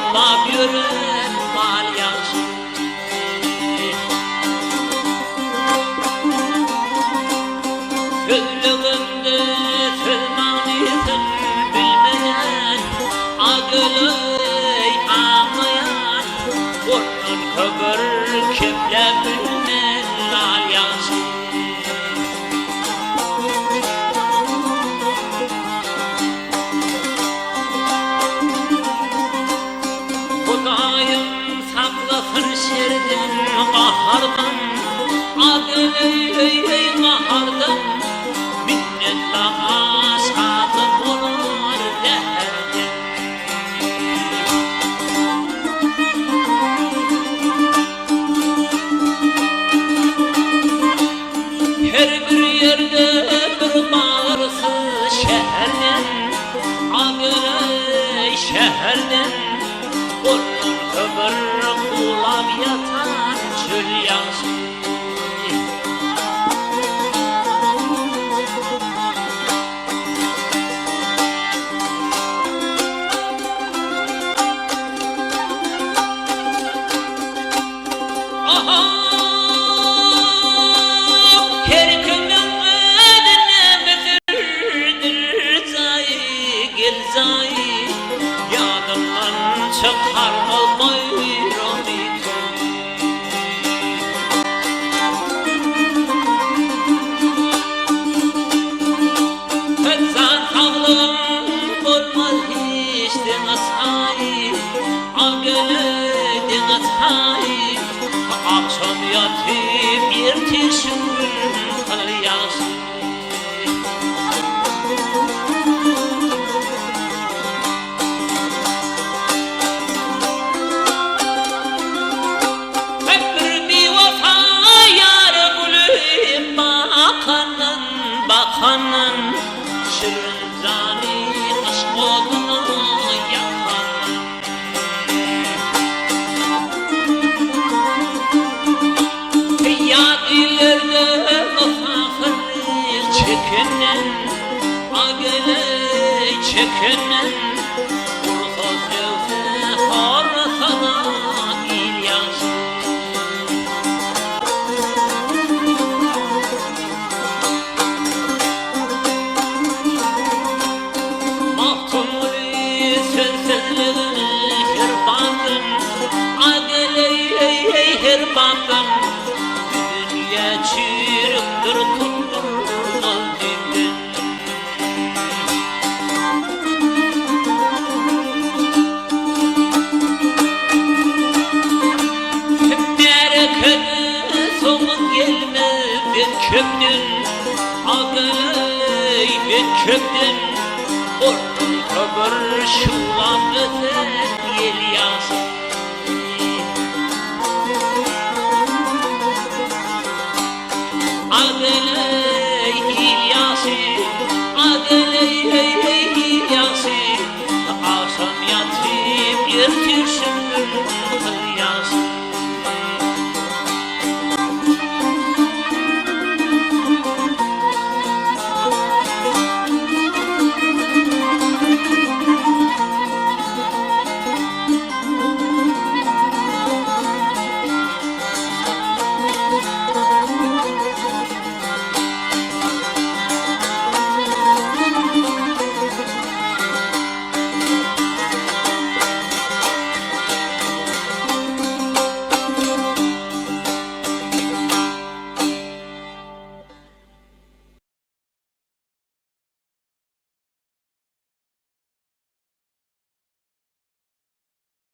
Horlap ýören mal ýagşy. Sözlegende söz manysyn bilmeýän, Agyly aňmaýan, Ondan kömür kepläp bilmez lal ýagşy. Hudaýym saklasyn şerden, gahardan, Adyl-eý-eý gahardan, Minnet saňa şatlyk bolar zäherden. Her bir ýerde bir barsyz şäherden, Agyr şäherden, Ondan kömür gulap ýatan çöl ýagşy. Her kimiň özüne müdürdir jaýy, gel jaýy, Ýadyndan çykarmaz baýramy, toýy. Jan saglygyň bolmaz hiç deňiz haýy, A gele deňiz haýy, Agşam ýatyp ertir şu gün kyl ýagşy. Hep bir biwepa ýar gülüp bakandan, bakandan, Şirin jany yşk oduna ýakandan. Ýat illerde mysapyrlyk çekenden, A-geleý çekenden, Ursa sögse horlasa-da il ýagşy. Magtymguly sözsüzligini her bapdan, A-geleý her bapdan, Bu dünýä çüýrükdir tutdurmaz düýpden. Märeke soňy gelmez bet kökden, Agyleý bet kökden, Ornunda bir şuwlap ösen ýel ýagşy. Agyleý il ýagşy, Agyleý il ýagşy, Agşam ýatyp ertir şübün.